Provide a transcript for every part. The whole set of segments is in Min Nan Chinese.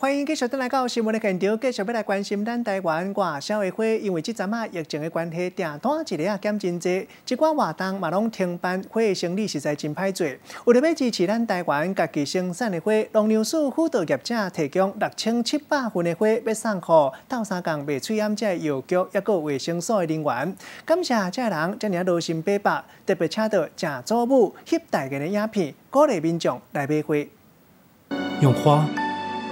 歡迎繼續轉來到新聞的現場，繼續欲來關心咱台灣外銷的花，因為這陣仔疫情的關係，訂單一日仔減真濟，這寡活動嘛攏停辦，花的生意實在真歹做。為著欲支持咱台灣家己生產的花，農糧署輔導業者提供6700份的花，欲送予鬥相共賣喙罨這个藥局，抑閣衛生所的人員。感謝這个人遮爾仔勞心伯伯，特別請到鄭祖母翕代言的影片，鼓勵民眾來買花。用花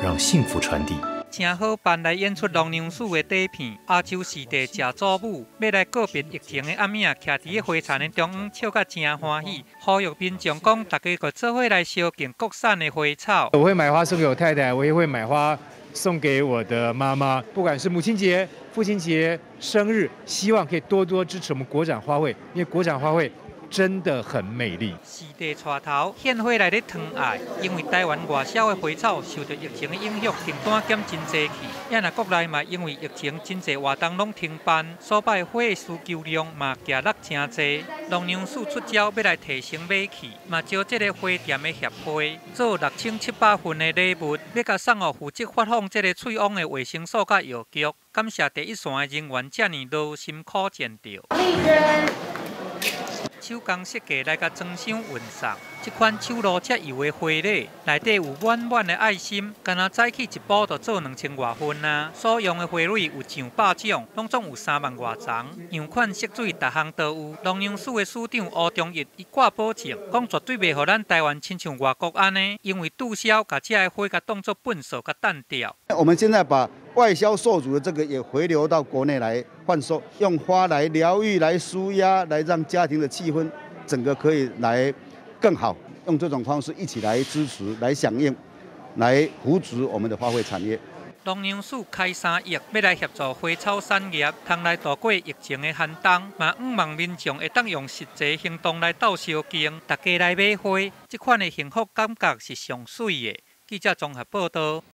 讓幸福傳遞。誠好扮來演出農糧署的短片，亞洲視帝鄭祖母欲來告別疫情的暗影，徛佇個花田的中央，笑甲誠歡喜。呼籲民眾講，大家閣做伙來相敬國產的花草。我會買花送給我太太，我也會買花送給我的媽媽。不管是母親節、父親節、生日，希望可以多多支持我們國產花卉，因為國產花卉真的很美麗。視帝帶頭獻花來咧傳愛，因為台灣外銷的花草受著疫情的影響，訂單減真濟去。也若國內嘛，因為疫情真濟活動攏停辦，所擺花的需求量嘛減落誠濟。農糧署出招欲來提升買氣，嘛招這个花店的協會做6700份的禮物，欲共送予負責發放這个喙罨的衛生所佮藥局。感謝第一線的人員遮爾勞心苦戰著。手工設計來共裝箱運送，這款手路遮幼的花禮，內底有滿滿的愛心，敢若早起一包就做2000外份啊！所用的花蕊有上百種，攏總有3萬外叢，樣款色水逐項都有。農糧署的署長吳忠義伊掛保證，講絕對袂予咱台灣親像外國按呢，因為滯銷，共這个花共當作糞掃共擲掉。我們現在把外銷受阻的這個也回流到國內來販售，用花來療癒、來舒壓、來讓家庭的氣氛整個可以來更好。用這種方式一起來支持、來響應、來扶植我們的花卉產業。農糧署開3億，欲來協助花草產業，通來度過疫情的寒冬。嘛，向望民眾會當用實際行動來鬥相敬，大家來買花，這款的幸福感覺是上媠的。記者綜合報導。